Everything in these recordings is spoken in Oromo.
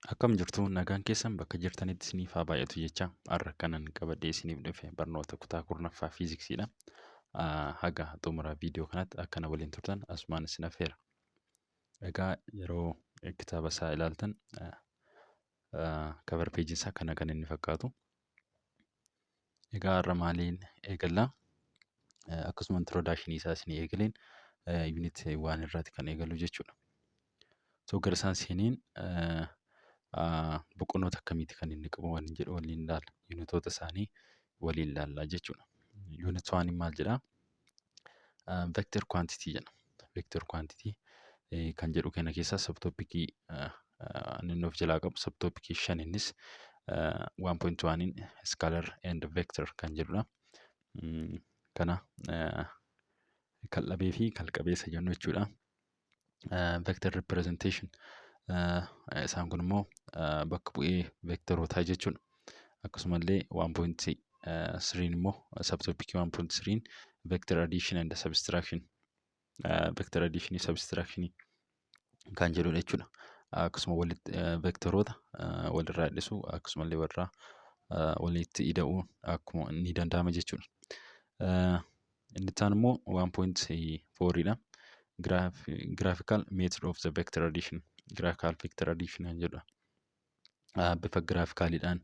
Akkam jirtu? Nagaan keessan bakka jirtanitti isiniif haa baay'atu jecha, har'a kanan qabadhee isiniif dhufe barnoota kutaa 10ffaa fiiziksiidha. Haga xumura viidiyoo kanatti akkana waliin turtan asumaan isin affeera. Egaa yeroo kitaaba isaa ilaaltan cover peejiin isaa kana kan inni fakkaatu. Egaa har'a maaliin eegalla? Akkasuma introduction isaa isinii eegaleen unit 1 irraati kan eegalu jechuudha. So gara isaan seeniin boqonnoota akkamiiti kan inni qabu waliin jedhu waliin ilaalla. Unitoota isaanii waliin ilaalla jechuudha. Unit 1 maal jedhaa? Vector quantity jedha. Vector quantity kan jedhu kana keessaa subtopicii inni of jalaa qabu subtopicii shan, innis 1.1 scalar and vector kan jedhudha. Kana kal-dhabee fi kal-qabeessa jennu jechuudha. Vector representation, isaan kun immoo bakka bu'ee vectorootaa jechuudha. Akkasumallee 1.3 immoo, subtopicii 1.3, vector addition and subtraction, vector addition subtraction kan jedhudha jechuudha. Akkasuma walitti vectoroota walirraa hir'isuu, akkasumallee walirraa walitti ida'uu akkuma ni danda'ama jechuudha. Inni itti aanu immoo 1.4 dha. Graphical method of the vector addition, graphical vector addition kan jedhudha. Bifa graphicaliidhaan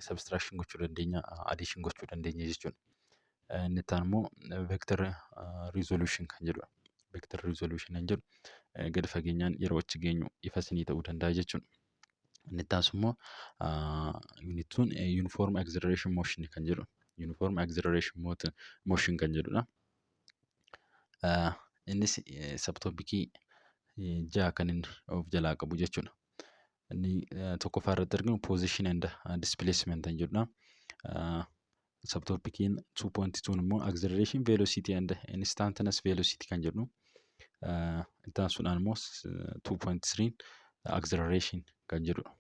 subtraction gochuu dandeenya, addition gochuu dandeenya jechuudha. Inni itti aanu immoo vector resolution kan jedhudha. Vector resolution kan jedhu gadi fageenyaan yeroo achi geenyu ifa isinii ta'uu danda'a jechuudha. Inni itti aansu immoo unit 2 uniform acceleration motion kan jedhu, uniform acceleration motion kan jedhudha. Innis subtopicii ja'a kan inni of jalaa qabu jechuudha. Inni tokkoffaa irratti argamu position and displacement kan jedhudha. Subtopiciin 2.2 immoo acceleration, velocity and instantaneous velocity kan jedhu. Itti aansuudhaan immoo 2.3 acceleration kan jedhudha.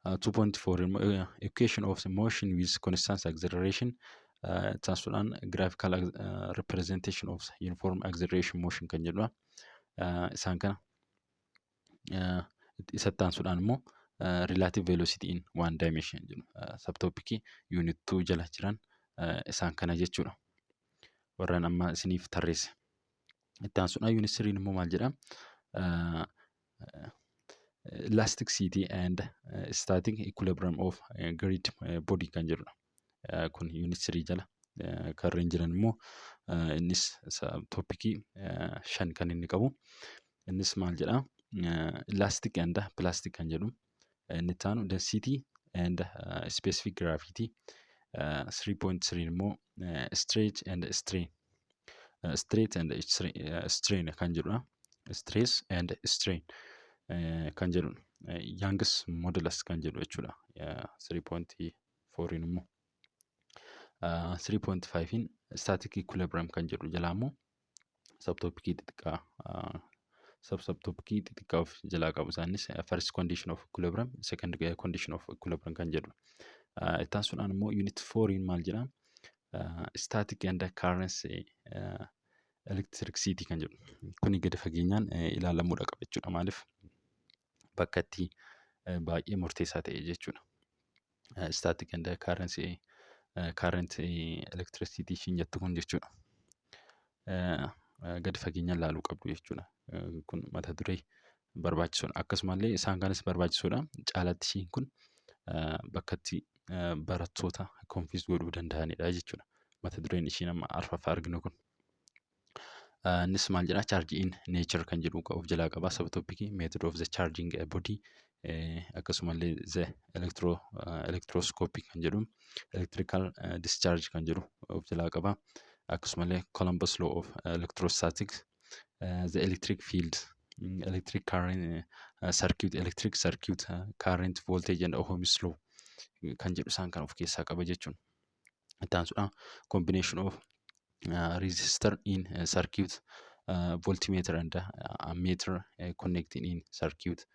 2.4 immoo equation of the motion with constant acceleration. Itti aansuudhaan graphical representation of uniform acceleration motion kan jedhudha. Isaan kana isatti aansuudhaan immoo relative velocity in one dimension jedhu. Subtopicii unit 2 jala jiran isaan kana jechuudha. Warreen amma isiniif tarreesse. Itti aansuudhaan unit 3 immoo maal jedhaa? Elasticity and static equilibrium of rigid body kan jedhudha. Kun unit 3 jala kanneen jiran immoo innis topicii shan kan inni qabu. Innis maal jedhaa? Elastic and plastic kan jedhu. Inni itti aanu density and specific gravity. 3.3 immoo stretch and strain. Stress and strain kan jedhudha. Stress and strain kan jedhudha. Young's modulus kan jedhu jechuudha. 3.4 immoo. 3.5 static equilibrium kan jedhu jalaa immoo subtopicii xixiqqaa, subtopicii xixiqqaa of jalaa qabu. Isaanis first condition of equilibrium, second condition of equilibrium kan jedhu. Itti aansuudhaan immoo unit 4 maal jedhaa? Static and current electricity kan jedhu. Kuni gadi fageenyaan ilaalamuudha qaba jechuudha. Maaliif? Bakka itti baay'ee murteessaa ta'e jechuudha. Static and current electricity ishiin jettu kun jechuudha. Gadi fageenyaan ilaaluu qabdu jechuudha. Kun mata duree barbaachisuudha. Akkasumallee isaan kanis barbaachisuudha. Caalatti ishiin kun bakka itti barattoota confuse godhuu danda'anidha jechuudha. Mata dureen ishiin amma arfaffaa arginu kun. Innis maal jedhaa? Charge in nature kan jedhu of jalaa qaba. Subtopicii method of the charging a body, akkasumallee the electroscopic kan jedhu, electrical discharge kan jedhu of jalaa qaba. Akkasumallee Coulomb's law of electrostatics, the electric field, electric current circuit, electric circuit, current, voltage and Ohm's law kan jedhu isaan kan of keessaa qaba jechuudha. Itti aansuudhaan combination of resistor in circuit, voltmeter and ammeter connecting in circuit,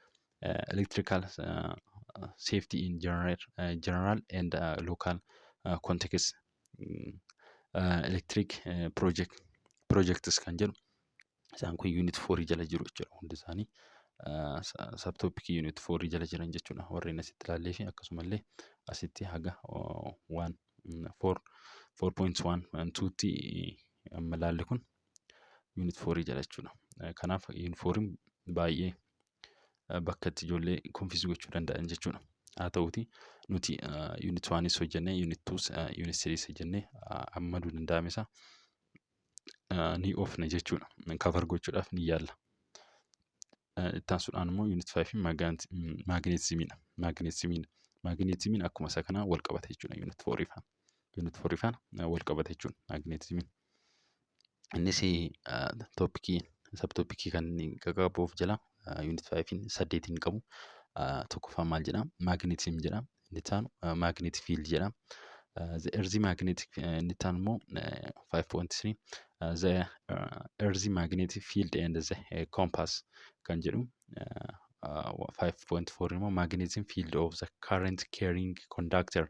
electrical safety in general and local context, electric projects kan jedhu Isaan kun unit 4 jala jiru jechuudha hundi isaanii. Subtopicii unit 4 jala jiran jechuudha. Warreen asitti ilaallee fi akkasumallee asitti haga 1 4 4.1 tti amma ilaalle kun unit 4 jala jechuudha. Kanaaf unit 4 baay'ee bakka itti ijoollee confuse gochuu danda'an jechuudha. Haa ta'uuti nuti unit 1s hojjennee, unit 2s, unit 3s hojjennee amma danda'ame isaa ni oofna jechuudha. Cover gochuudhaaf ni yaalla. Itti aansuudhaan immoo unit 5 magnetismiidha. Magnetismiidha. Magnetismiin akkuma isa kanaa wal qabata jechuudha unit 4 faana. Unit 4 faana wal qabata jechuudha magnetismiin. Innis topicii, subtopicii kan inni qabu of jala unit 5 saddeetiin qabu. Tokkoffaan maal jedhaa? Magnetism jedha. Inni itti aanu magnetic field jedha. The earth magnetic, inni itti aanu immoo 5.3 the earth magnetic field and the compass kan jedhu. 5.4 immoo magnetic field of the current carrying conductor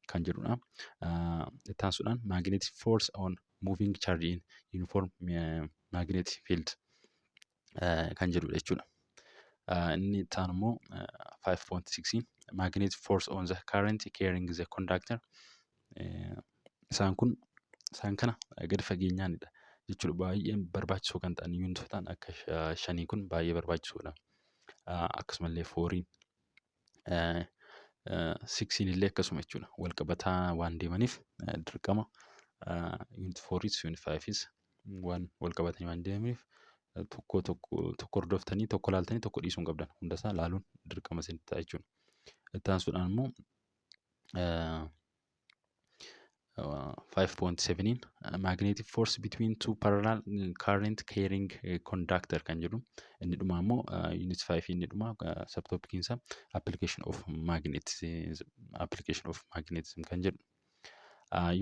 kan jedhudha. Itti aansuudhaan magnetic force on moving charge in uniform magnetic field kan jedhudha jechuudha. Inni itti aanu immoo 5.6 magnetic force on the current carrying the conductor. Isaan kun isaan kana gadi fageenyaanidha jechuudha. Baay'ee barbaachisoo kan ta'an unitotaan akka shanii kun baay'ee barbaachisoodha. Akkasumallee fouriin, sixiin illee akkasuma jechuudha. Wal qabataa waan deemaniif dirqama unit fouris unit fiveis waan wal qabatanii waan deemaniif tokko tokko tokko hordoftanii, tokko laaltanii tokko dhiisuu hin qabdan. Hundasaa laaluun dirqama isinitti ta'a jechuudha. Itti aansuudhaan immoo 5.7 magnetic force between two parallel current carrying conductor kan jedhu. Inni dhumaa immoo unit 5 inni dhumaa subtopiciin isaa application of magnetism, application of magnetism kan jedhu.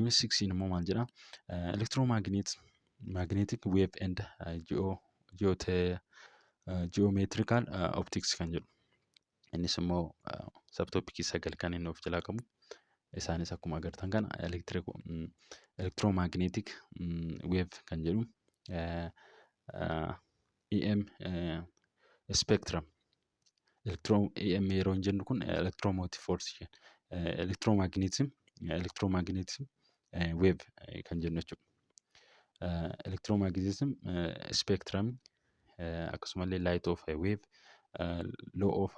Unit 6 immoo maal jedha? Electromagnet magnetic wave and geometrical optics kan jedhu. Innis immoo subtopicii sagal kan inni of jalaa qabu. Isaanis akkuma agartan kana electromagnetic wave kan jedhu, EM spectrum, electro EM yeroo hin jennu kun electromotive force, electromagnetism, electromagnetism wave kan jennu jechuudha. Electromagnetism spectrum, akkasumallee light of wave, law of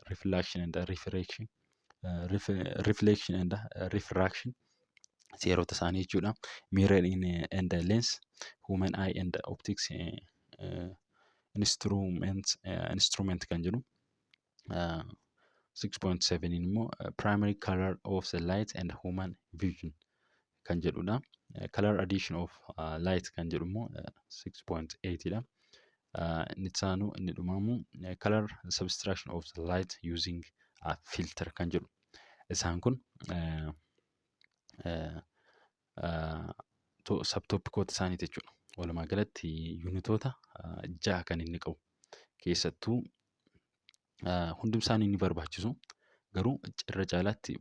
reflection and refraction, reflection and refraction seerota isaanii jechuudha. Mirror in and lens, human eye and optics instrument kan jedhu. 6.7 immoo primary color of the light and human vision kan jedhudha. Color addition of light kan jedhu immoo 6.8 dha. Inni itti aanu, inni dhumaa immoo color subtraction of the light using a filter kan jedhu. Isaan kun subtopicoota isaaniiti jechuudha. Walumaa galatti unitoota ja'a kan inni qabu. Keessattuu hundi isaanii ni barbaachisu. Garuu irra caalaatti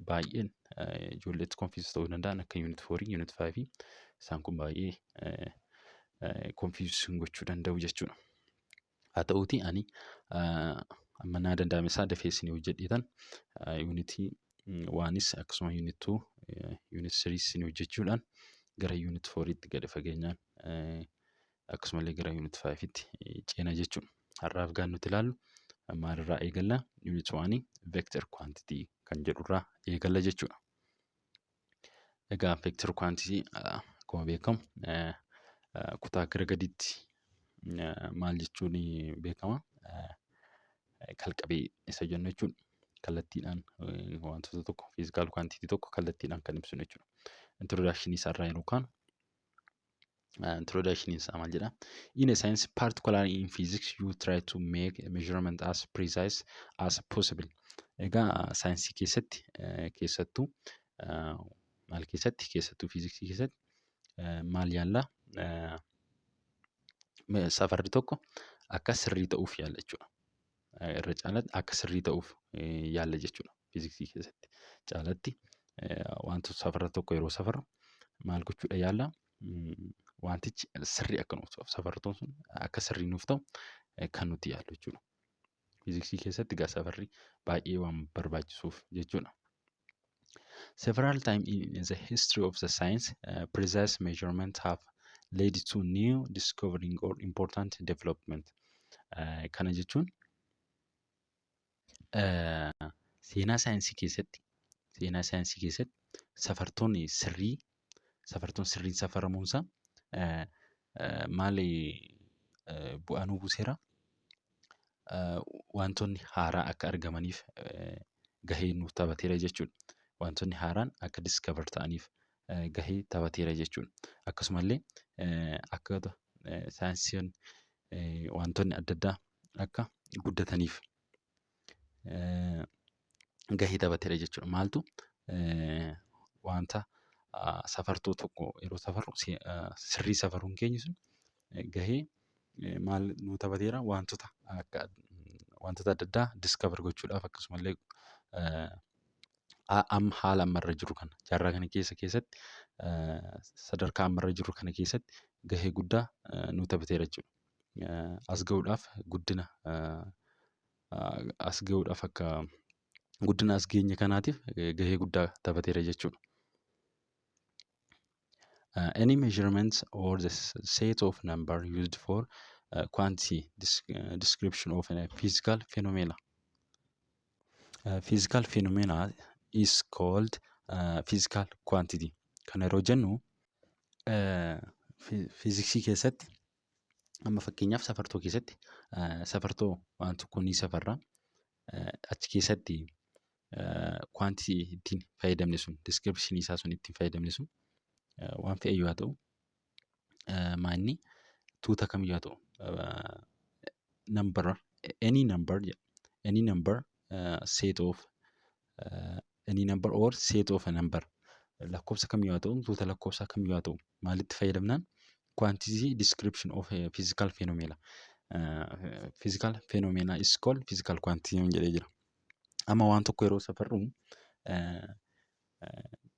baay'een ijoolleetti confuse ta'uu danda'an akka unit fourii, unit fiveii isaan kun baay'ee confuse gochuu danda'u jechuudha. Haa ta'uutii ani amma naa danda'ame isaa dafee isinii hojjedheetan unitii oneis akkasuma unit two, unit threeis isinii hojjechuudhaan gara unit fouriitti gadi fageenyaan akkasumallee gara unit fiveitti ceena jechuudha. Har'aaf gaan nuti ilaallu maalirraa eegalla? Unit oneii vector quantity kan jedhurraa eegalla jechuudha. Egaa vector quantity akkuma beekamu kutaa gara gadiitti maal jechuun beekama? Kalqabee isa jennu jechuudha. Kallattiidhaan wantoota tokko, physical quantity tokko kallattiidhaan kan ibsinu jechuudha. Introduction isaarraa yeroo kaanu, introduction isaa maal jedha? In a science, particularly in physics, you try to make a measurement as precise as possible. Egaa saayinsii keessatti, keessattuu maal keessatti, keessattuu fiiziksii keessatti maal yaalla? Safarri tokko akka sirrii ta'uuf yaalla jechuudha. Irra caalatti akka sirrii ta'uuf yaalla jechuudha fiiziksii keessatti. Caalatti wanta safara tokko yeroo safarru maal gochuudha yaalla? Wantichi sirrii akka nuuf ta'u, safartoon sun akka sirrii nuuf ta'u kan nuti yaallu jechuudha. Fiiziksii keessatti egaa safarri baay'ee waan barbaachisuuf jechuudha. Several times in the history of the science, precise measurement have led to new discovering or important development. Kana jechuun seenaa saayinsii keessatti safartoonni sirrii, safartoon sirriin safaramuunsaa maali bu'aa nuu buuseera? Wantoonni haaraa akka argamaniif gahee nuuf taphateera jechuudha. Wantoonni haaraan akka discover ta'aniif gahee taphateera jechuudha. Akkasumallee akka saayinsiin wantoonni adda addaa akka guddataniif gahee taphateera jechuudha. Maaltu? Wanta safartuu tokko yeroo safarru sirrii safaruun keenya sun gahee maal nuu taphateera? Wantoota adda addaa discover gochuudhaaf, akkasumallee amma haala ammarra jiru kana, jaarraa kana keessatti, sadarkaa ammarra jiru kana keessatti gahee guddaa nuu taphateera jechuudha. As gahuudhaaf, guddina as gahuudhaaf, akka guddina as geenye kanaatiif gahee guddaa taphateera jechuudha. Any measurement or the set of number used for quantity description of a physical phenomena. Physical phenomena is called physical quantity. Kana yeroo jennu, fiiziksii keessatti amma fakkeenyaaf safartoo keessatti safartoo waan tokko ni safarra. Achi keessatti quantity ittiin fayyadamne sun, description isaa sun ittiin fayyadamne sun waan fe'e yoo ta'u, maanni tuuta kamiyyuu haa ta'u, number, any number, any number, set of any number or set of a number, lakkoofsa kamiyyuu haa ta'u, tuuta lakkoofsaa kamiyyuu haa ta'u, maalitti fayyadamnaan quantity description of a physical phenomena. Physical phenomena is called physical quantity jedhee jira. Amma waan tokko yeroo safarru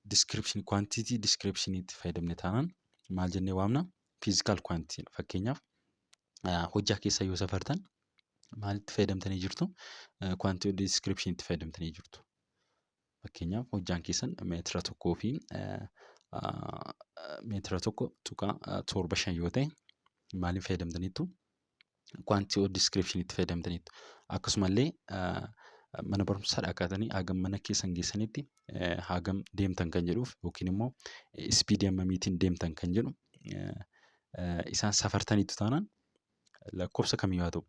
description, quantity description itti fayyadamne taanaan maal jennee waamna? Physical quantity. Fakkeenyaaf hojjaa keessa yoo safartan maalitti fayyadamtanii jirtu? Quantity description itti fayyadamtanii jirtu. Fakkeenyaaf hojjaan keessan meetira 1 fi meetira 1.75 yoo ta'e maaliin fayyadamtaniittu? Quantity of description itti fayyadamtaniittu. Akkasumallee mana barumsaadhaa kaatanii hagam mana keessan geessanitti hagam deemtan kan jedhuuf, yookiin immoo speedii hammamiitiin deemtan kan jedhu isaan safartaniitu taanaan, lakkoofsa kamiyyuu haa ta'u,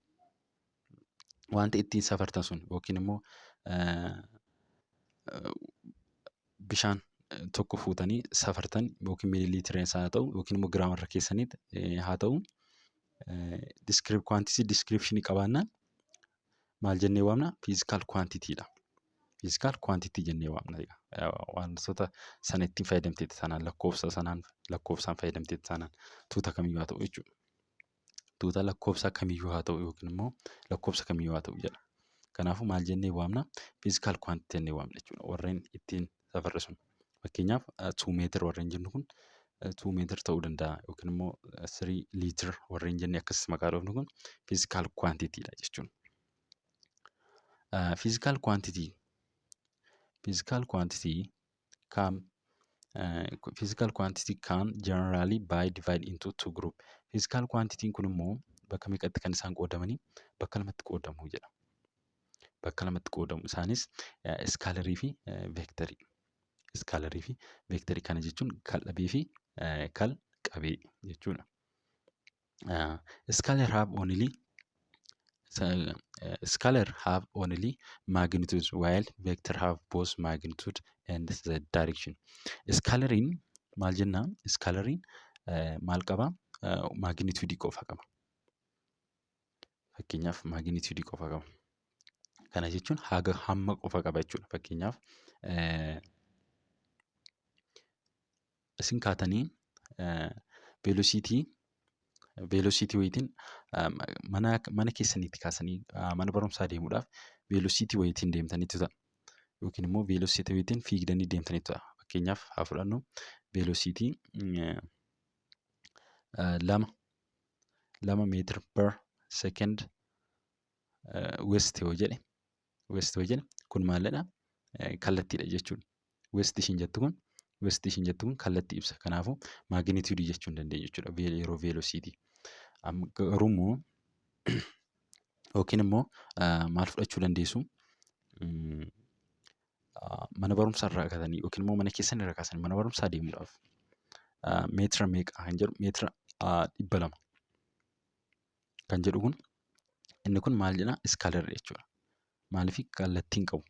wanta ittiin safartan sun, yookiin immoo bishaan tokko fuutanii safartan, yookiin miiliiliitiriin isaa haa ta'u, yookiin immoo giraamarra keessanitti haa ta'u, quantity description qabaannaan maal jennee waamna? Physical quantity dha. Physical quantity jennee waamna. Wantoota sana ittiin fayyadamteetti taanaan, lakkoofsa sanaan, lakkoofsaan fayyadamteetti taanaan, tuuta kamiyyuu haa ta'u jechuudha. Tuuta lakkoofsa kamiyyuu haa ta'u yookiin immoo lakkoofsa kamiyyuu haa ta'u jedha. Kanaafuu maal jennee waamna? Physical quantity jennee waamna jechuudha. Warreen ittiin safarre sun. Fakkeenyaaf 2 meter warreen jennu kun 2 meter ta'uu danda'a, yookiin immoo 3 liter warreen jennee akkas maqaa dhoofnu kun physical quantity dha jechuudha. Physical quantity can generally by divided into two group. Physical quantity kun immoo bakka meeqatti kan isaan qoodamanii? Bakka lamatti qoodamu jedha. Bakka lamatti qoodamu. Isaanis scalarii fi vectorii. Scalarii fi vectorii kana jechuun kal-dhabee fi kal-qabee jechuudha. Scalar have only magnitude while vector have both magnitude and the direction. Scalariin maal jennaa? Scalariin maal qabaa? Magnitude qofa qaba. Fakkeenyaaf magnitude qofa qaba. Kana jechuun haga hamma qofa qaba jechuudha. Fakkeenyaaf isin kaatanii velocity wayiitiin mana keessaniitti kaasanii mana barumsaa deemuudhaaf velocity wayiitiin deemtaniitu ta'a. Yookiin immoo velocity wayiitiin fiigdanii deemtaniitu ta'a. Fakkeenyaaf haa fudhannu, velocity 2 meter per second west yoo jedhe, west yoo jedhe, kun maalidha? Kallattiidha jechuudha. West ishiin jettu kun, west ishiin jettu kun kallattii ibsa. Kanaafuu magnitude jechuu hin dandeenyu jechuudha yeroo velocity. Garuu immoo yookiin immoo maal fudhachuu dandeessu? Mana barumsaa irraa kaasanii yookiin immoo mana keessan irraa kaasanii mana barumsaa deemuudhaaf meetira meeqa kan jedhu, meetira 200 kan jedhu kun, inni kun maal jedhaa? Scalar jechuudha. Maaliif? Kallattii hin qabu.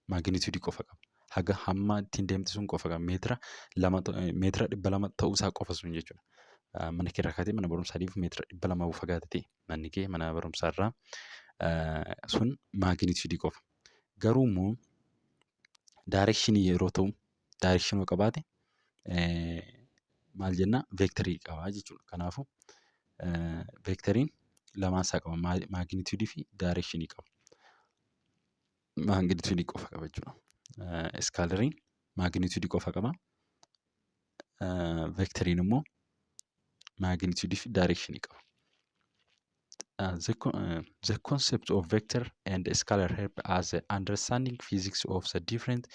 Magnitude qofa qaba. Haga hamma ittiin deemte sun qofa qaba. Meetira 2, meetira 200 ta'uusaa qofa sun jechuudha. Mana kee irraa kaatee mana barumsaa deemuuf meetira 200 fagaate ta'e manni kee mana barumsaa irraa, sun magnitude qofa. Garuu immoo direction yeroo ta'u, direction yoo qabaate maal jenna? Vectorii qaba jechuudha. Kanaafuu vectoriin lamaan isaa qaba. Magnitude fi direction qaba. Magnitude qofa qaba jechuudha. Scalariin magnitude qofa qaba. Vectoriin immoo magnitude fi direction qaba. The concept of vector and scalar help us understanding physics of the different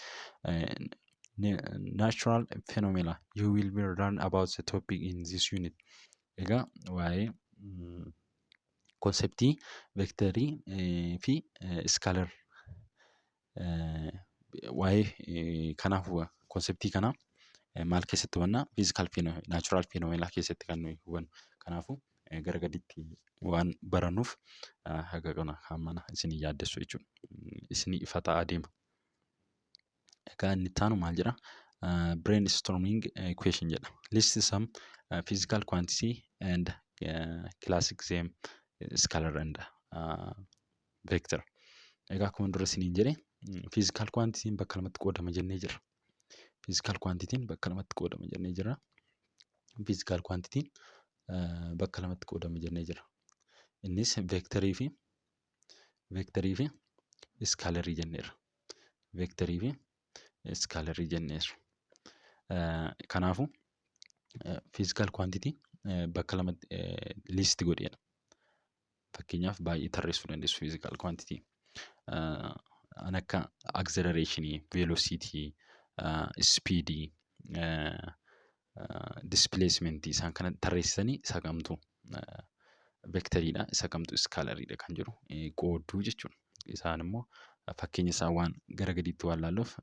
natural phenomena. You will be learn about the topic in this unit. Egaa waa'ee conceptii vectorii fi scalar, waa'ee kanaaf conceptii kana maal keessatti hubannaa? Physical natural phenomena keessatti kan nuyi hubannu. Kanaafuu gara gaditti waan barannuuf haga kana hammana isinii yaaddessu jechuudha. Isinii ifa ta'aa deema. Egaa inni itti aanu maal jedha? Brainstorming question jedha. List some physical quantity and classify them scalar and vector. Egaa akkuma dura isiniin jedhe, physical quantity bakka lamatti qoodama jennee jirra. Physical quantity bakka lamatti qoodama jennee jirra. Physical quantity bakka lamatti qoodama jennee jirra. Innis vectorii fi scalarii jenneerra. Vectorii fi scalarii jenneerra. Kanaafuu physical quantity bakka lamatti list godheera. Fakkeenyaaf baay'ee tarreessuu dandeessu physical quantity. Kan akka acceleration, velocity, speed, displacement, isaan kana tarreessitanii isa kamtu vectoriidha, isa kamtu scalariidha kan jedhu qoodduu jechuudha. Isaan immoo fakkeenya isaa waan gara gadiitti waan laalluuf,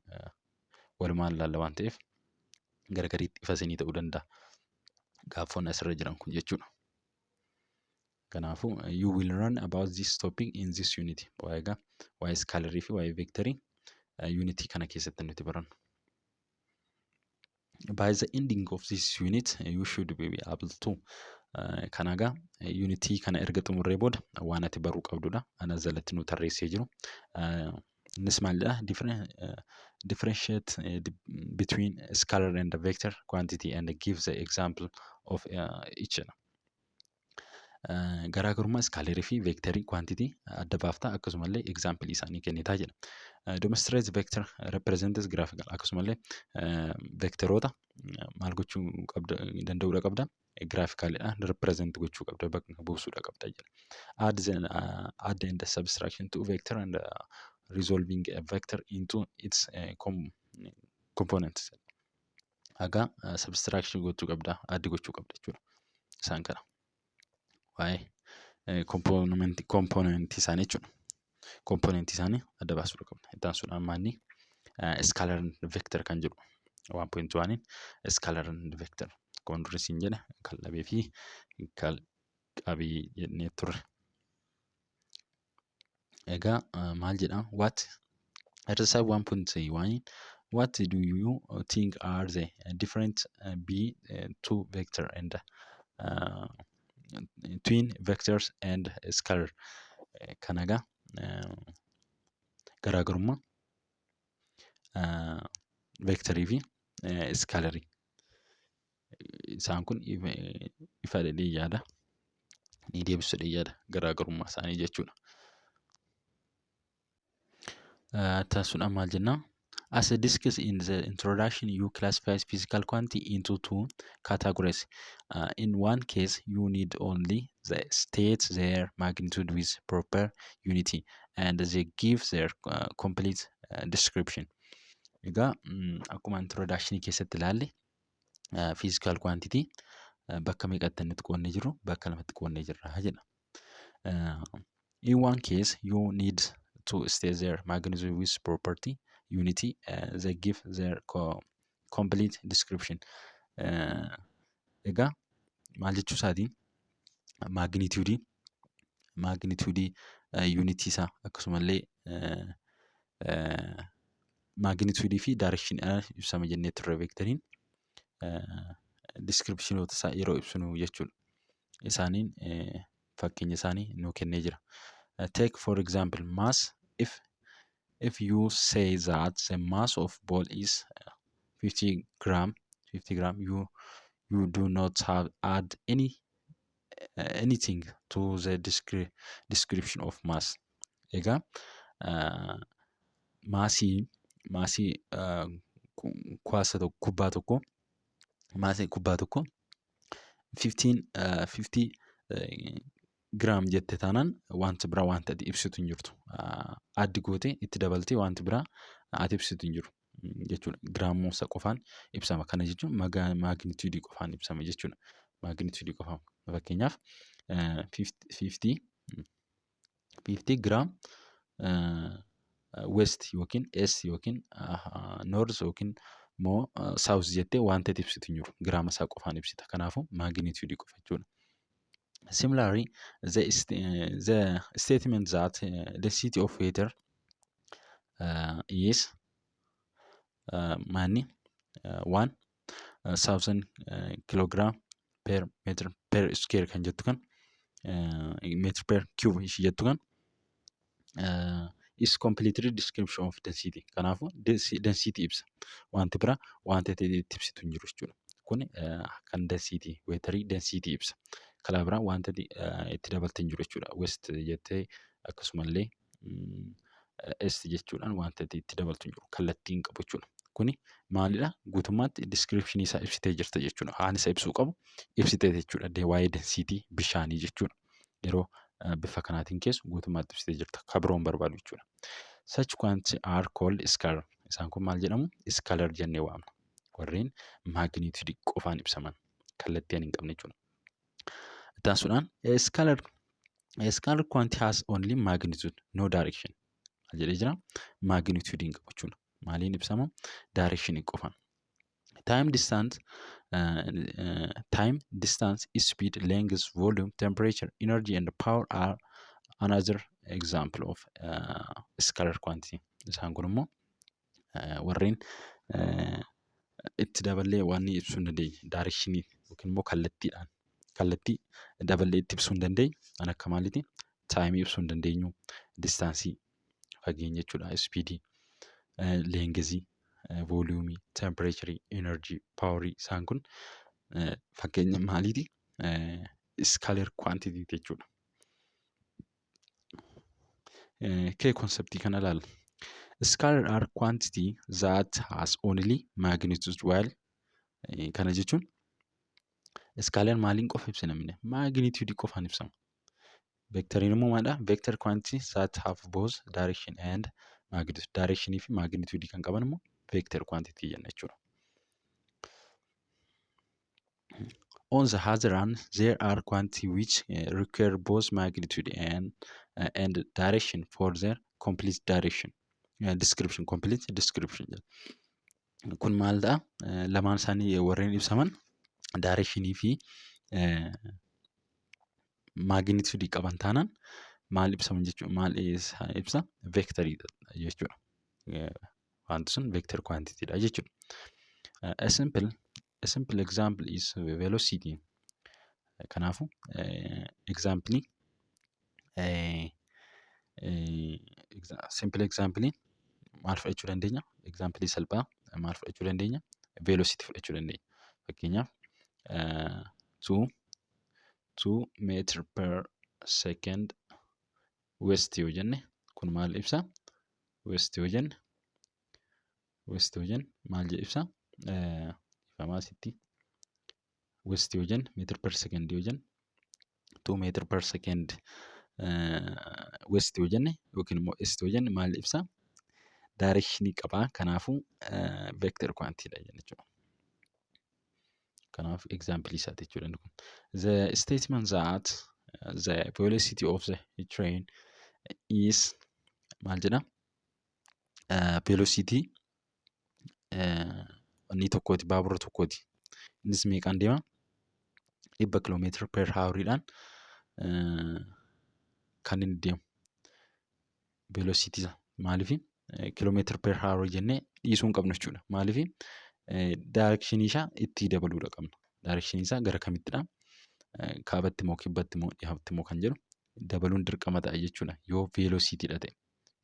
walumaan laalla waan ta'eef, gara gadiitti ifa isinii ta'uu danda'a. Gaaffoonni asirra jiran kun jechuudha. Kanaafuu you will learn about this topic in this unit. Waa'ee egaa waa'ee scalarii fi waa'ee vectorii unitii kana keessatti nuti barannu. By the ending of this unit, you should be able to, kana egaa unitii kana erga xumurree booda waan ati baruu qabdudha. Ana jalatti nu tarreessee jiru. Innis maalidha? Differentiate between scalar and vector quantity and give the example of each. Garaagarummaa scalarii fi vectorii quantity adda baaftaa, akkasumallee example isaanii kennitaa jedha. Demonstrate vector represents graphical, akkasumallee vectoroota maal gochuu qabda danda'uudha qabda? Graphicalidhaan represent gochuu qabda, bakka buusuudha qabda jedha. Add and subtraction to vector and resolving a vector into its components. Egaa subtraction gochuu qabda, add gochuu qabda jechuudha. Isaan kana. Waa'ee componentii isaanii jechuudha. Componentii isaanii adda baasuudha qabna. Itti aansuudhaan maanni? Scalar vector kan jedhu 1.1, scalar vector. Akkuma dura siin jedhe, kal-dhabee fi kal-qabii jennee turre. Egaa maal jedhaa? What, exercise 1.1, what do you think are the different be two vector and twin vectors and scalar? Kana egaa garaagarummaa vectorii fi scalarii isaan kun ifa jedhee yaada, ni deebisu jedhee yaada, garaagarummaa isaanii jechuudha. Taasisuudhaan maal jennaa? As discussed in the introduction, you classify physical quantity into two categories. In one case, you need only the state their magnitude with proper unity and they give their complete description. Egaa akkuma introduction keessatti ilaalle, physical quantity bakka meeqatti inni qoonnee jiru? Bakka lamatti qoonnee jirra jedha. In one case, you need to state their magnitude with property unity, they give their complete description. Egaa maal jechuu isaatiin? Magnitude unity isaa, akkasumallee magnitude fi direction ibsama jennee turre vectoriin descriptionoota isaa yeroo ibsinu jechuudha. Isaaniin fakkeenya isaanii nuu kennee jira. Take for example mass. If you say that the mass of ball is 50 gram, 50 gram, you do not have add anything to the description of mass. Egaa massii kuwaasa tokko, kubbaa tokko, massii kubbaa tokko 15 50 gram jette taanaan, wanti biraa wanta ati ibsitu hin jirtu. Addi gootee itti dabaltee wanti biraa ati ibsitu hin jiru jechuudha. Giraamumsa qofaan ibsama. Kana jechuun magnitude qofaan ibsama jechuudha. Magnitude qofaan. Fakkeenyaaf 50 gram west yookiin east yookiin north yookiin immoo south jettee wanta ati ibsitu hin jiru. Giraama isaa qofaan ibsita. Kanaafuu magnitude qofa jechuudha. Similarly, the statement that density of water is maanni 1000 kilogram per meter per square kan jettu kan, meter per cube ishii jettu kan, is completely description of density. Kanaafuu density ibsa. Wanti biraa wanti itti ibsitu hin jiru jechuudha. Kun kan density waterii density ibsa. Karaa biraa wanta itti dabalte hin jiru jechuudha. West jettee akkasumallee east jechuudhaan wanta itti dabaltu hin jiru. Kallattii hin qabu jechuudha. Kuni maalidha? Guutummaatti description isaa ibsitee jirta jechuudha. Haan isa ibsuu qabu ibsitee jechuudha. Waa'ee density bishaanii jechuudha. Yeroo bifa kanaatiin keessu guutummaatti ibsitee jirta. Kan biroon barbaadu jechuudha. Such quantity are called scalar. Isaan kun maal jedhamu? Scalar jennee waamna. Warreen magnitude qofaan ibsaman, kallattii hin qabne jechuudha. Itti aansuudhaan scalar quantity has only magnitude, no direction. Maal jedhee jira? Magnitude hin qabu jechuudha. Maaliin ibsama? Direction qofaan. Time, distance, speed, length, volume, temperature, energy and power are another example of scalar quantity. Isaan kun immoo warreen itti daballee waan ibsuu hin dandeenye, directionii yookiin immoo kallattiidhaan, kallattii daballee itti ibsuu hin dandeenye. Kan akka maaliiti? Timeii ibsuu hin dandeenyu, distanceii, fageenya jechuudha, speedii, lengthii, volumeii, temperatureii, energy, powerii, isaan kun fakkeenya maaliiti? Scalar quantity jechuudha. Kee conceptii kana ilaalla. Scalar are quantity that has only magnitude while, kana jechuun scalar maaliin qofa ibsina minne? Magnitude qofaan ibsama. Vectoriin immoo maalidha? Vector quantity that have both direction and magnitude. Directionii fi magnitude kan qaban immoo vector quantity jenna jechuudha. On the other hand, there are quantity which require both magnitude and direction for their complete direction. Description, complete description jedha. Kun maal ta'a? Lamaan isaanii warreen ibsaman directionii fi magnitude qaban taanaan maal ibsaman jechuudha? Maal ibsa? Vectorii jechuudha. Wanti sun vector quantity dha jechuudha. A simple example is velocity. Kanaafuu example, simple example maal fudhachuu dandeenya? Example salphaa maal fudhachuu dandeenya? Velocity fudhachuu dandeenya. Fakkeenyaaf 2 meter per second west yoo jenne, kun maal ibsa? West yoo jenne West yoo jenne maal jedhe ibsa? Ifamaa asitti west yoo jenne, meter per second yoo jenne, 2 meter per second west yoo jenne yookiin immoo east yoo jenne maal ibsa? Directionii qaba. Kanaafuu vector quantity dha jenna jechuudha. Kanaaf example isaati jechuudha inni kun. The statement that the velocity of the train is maal jedha? Velocity inni tokkooti, baabura tokkooti. Innis meeqaan deema? 100 kiiloomeetira per houriidhaan kan inni deemu. Velocity isaa maaliifi kiiloomeetira per hour jennee dhiisuu hin qabnu jechuudha. Maaliifi directionii isaa itti dabaluudha qabna. Directionii isaa gara kamittidha? Kaabatti moo, kibbatti moo, dhihaatti moo kan jedhu dabaluun dirqama ta'a jechuudha yoo velocitydha ta'e.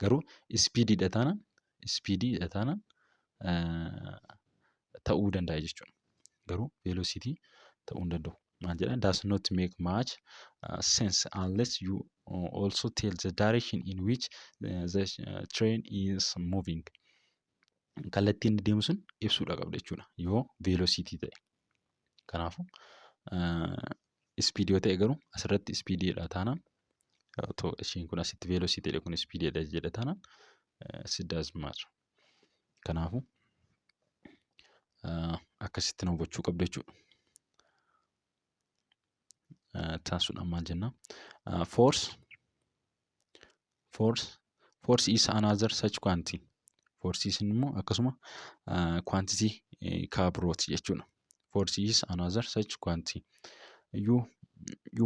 Garuu speediidha taanaan ta'uu danda'a jechuudha. Garuu velocity ta'uu hin danda'u. Maal jedha? Does not make much sense unless you also tell the direction in which the train is moving. Kallattii inni deemu sun ibsuudha qabda jechuudha yoo velocity ta'e. Kanaafuu speed yoo ta'e garuu, asirratti speediidha taanaan, otoo ishiin kun asitti velocity kun speediidha jedha taanaan, it doesn't matter. Kanaafuu akkasitti hubachuu qabdu jechuudha. Taasisuudhaan maal jenna? Force is another such quantity. Force immoo akkasuma quantity kaabrooti jechuudha. Force is another such quantity. You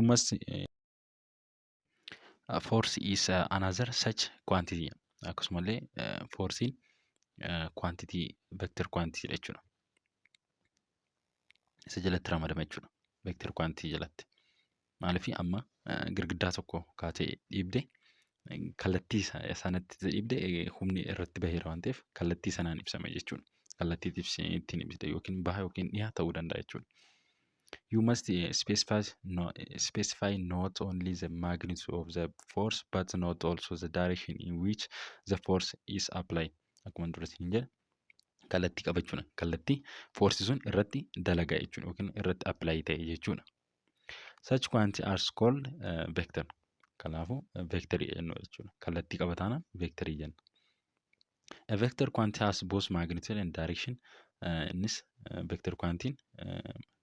must force is another such quantity. Akkasumallee forcein quantity, vector quantity jechuudha. Isa jalatti ramadama jechuudha. Vector quantity jalatti. Maaliif amma girgiddaa tokko kaatee dhiibde, kallattii sanatti dhiibde, humni irratti baheera waan ta'eef kallattii sanaan ibsama jechuudha. Kallattii ittiin ibsite yookiin baha yookiin dhiha ta'uu danda'a jechuudha. You must specify, no, specify not only the magnitude of the force but not also the direction in which the force is applied. Akkuma dura isiniin jedhe, kallattii qabachuudha. Kallattii force sun irratti dalagaa jechuudha yookiin irratti apply ta'e jechuudha. Such quantity are called vector. Kanaafuu vectorii jennu jechuudha. Kallattii qabataanaan vectorii jenna. A vector quantity has both magnitude and direction. Innis vector quantity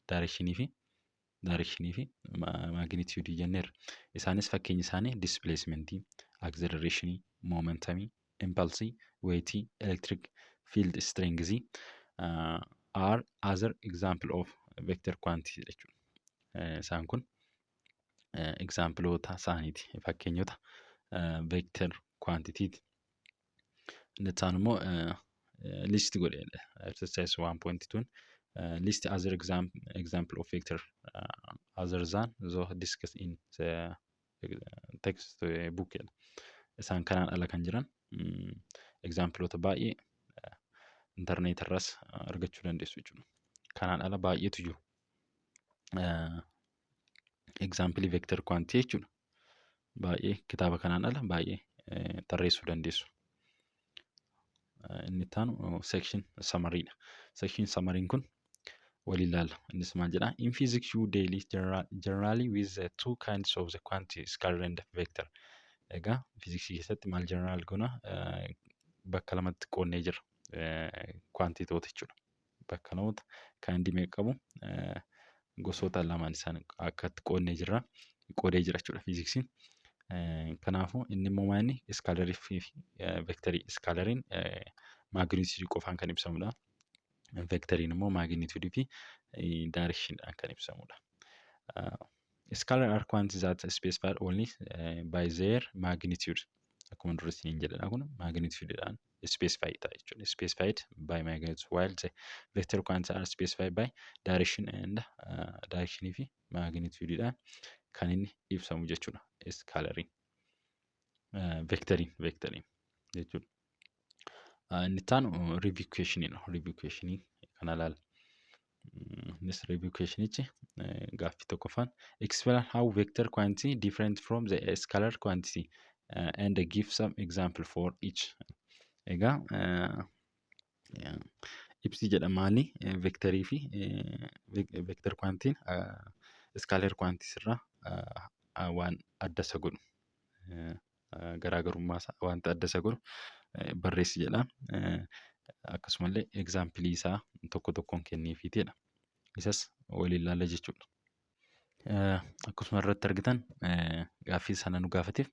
directionii fi magnitude jenneerra. Isaanis fakkeenyi isaanii displacement, acceleration, momentum, impulse, weight, electric field strength are other example of vector quantity jechuudha. Isaan kun exampleoota isaaniiti. Fakkeenyota vector quantity. Inni itti aanu immoo list godheedha. Exercise 1.2, list other example of vector other than those discussed in the text book jedha. Isaan kanaan ala kan jiran exampleoota baay'ee intarneet irraas argachuu dandeessu jechuudha. Kanaan ala baay'eetu jiru. Example vector quantity jechuudha. Baay'ee kitaaba kanaan ala baay'ee tarreessuu dandeessu. Inni itti aanu section summarydha. Section summaryn kun waliin ilaalla. Innis maal jedhaa? In physics you deal generally with the two kinds of the quantity, scalar and vector. Egaa fiiziksii keessatti maal general goona? Bakka lamatti qoonnee jira. Quantitoota jechuudha. Bakka lamatti kindii meeqa qabu? Gosoota lamaan isaan akkatti qoonnee jirra. Qoodee jira jechuudha fiiziksiin. Kanaafuu inni immoo maal inni scalarii fi vectorii. Scalariin magnitudeii qofaan kan ibsamudha. Vectoriin immoo magnitudeii fi directioniidhaan kan ibsamudha. Scalar are quantities that specified only by their magnitude. Akkuma dura isiniin jedhedha, kun magnitudeidhaan specify ta'a jechuudha. Specified by magnitude, while the vector quantities are specified by direction and directionii fi magnitudeidhaan kan inni ibsamu jechuudha. Scalariin. Vectoriin jechuudha. Inni itti aanu review questioniidha. Review questionii kana ilaalla. Innis review questionichi gaaffii tokkoffaan: explain how vector quantity different from the scalar quantity and give some example for each. Egaa Ibsi jedha maali? Vectorii fi vector quantityn scalar quantity irraa waan adda isa godhu, garaagarummaa isaa, wanta adda isa godhu barreessi jedha. Akkasumallee example isaa tokko tokkoon kenniifiitidha. Isas waliin ilaalla jechuudha. Akkasuma irratti argitan, gaaffii sana nu gaafateef,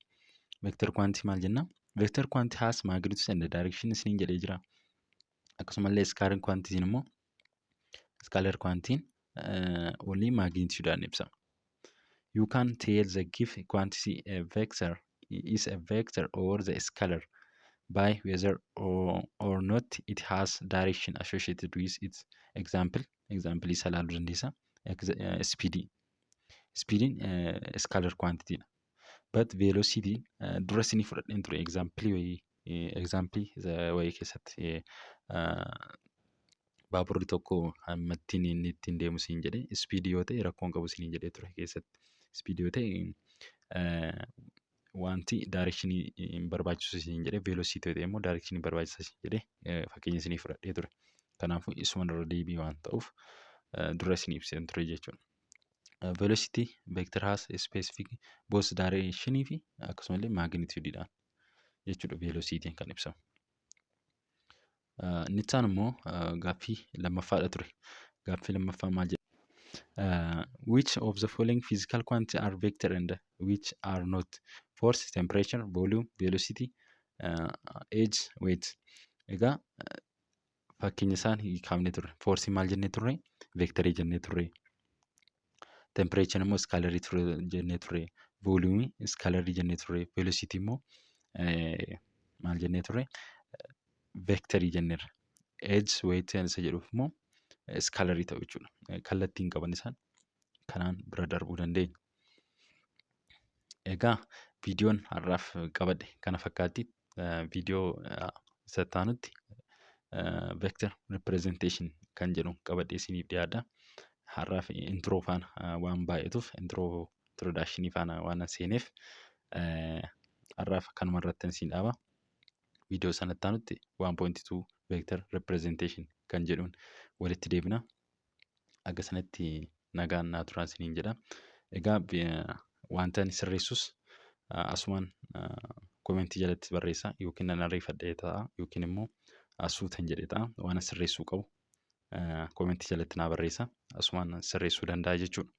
vector quantity maal jenna? Vector quantity has magnitude and direction isiniin jedhee jira. Akkasumallee scalar quantityn immoo, scalar quantityn only magnitude'dhaan ibsama. You can tell the given quantity a vector is a vector or the scalar by whether or not it has direction associated with its. Example isa ilaaluu dandeessa. Speed. Speediin scalar quantity dha. But velocity dura isinii fudhadheen ture example wayii, example wayii keessatti, baaburri tokko hamma ittiin inni ittiin deemu siin jedhee, speed yoo ta'e rakkoon qabu siin jedhee ture keessatti. Speed yoo ta'e wanti direction hin barbaachisu siin jedhee, velocity yoo ta'e immoo direction barbaachisa siin jedhee fakkeenya isinii fudhadhee ture. Kanaafuu isuma irra deebii waan ta'uuf dura isinii ibseen ture jechuudha. Velocity vector has a specific both direction fi akkasumallee magnitude jechuudha velocity kan ibsamu. Inni itti aanu immoo gaaffii lammaffaadha ture. Gaaffii lammaffaa maal jedha? Which of the following physical quantity are vector and which are not? Force, temperature, volume, velocity, age, weight. Egaa fakkeenya isaan kaafnee turre. Force maal jennee turre? Vectorii jennee turre. Temperature immoo scalarii ture jennee turre. Volume scalarii jennee turre. Velocity immoo maal jennee turre? Vectorii jenneerra. Age, weight isa jedhuuf immoo scalarii ta'u jechuudha. Kallattiin qaban isaan kanaan bira darbuu dandeenya. Egaa viidiyoon har'aaf qabadhe kana fakkaatti. Viidiyoo isa itti aanutti vector representation kan jedhu qabadhee isiniif dhiyaadha. Har'aaf intro faana waan baay'atuuf, introduction faana waan seeneef, har'aaf kanuma irratti isin dhaaba. Viidiyoo sanatti aanutti 1.2 vector representation kan jedhuun walitti deebina. Akka sanatti nagaan naa turaa isiniin jedha. Egaa wanta ani sirreessus asumaan commentii jalatti barreessaa, yookiin nan ariifadhee ta'a yookiin immoo asuutan jedhee ta'a, waan sirreessuu qabu commentii jalatti naa barreessaa, asumaan sirreessuu danda'a jechuudha.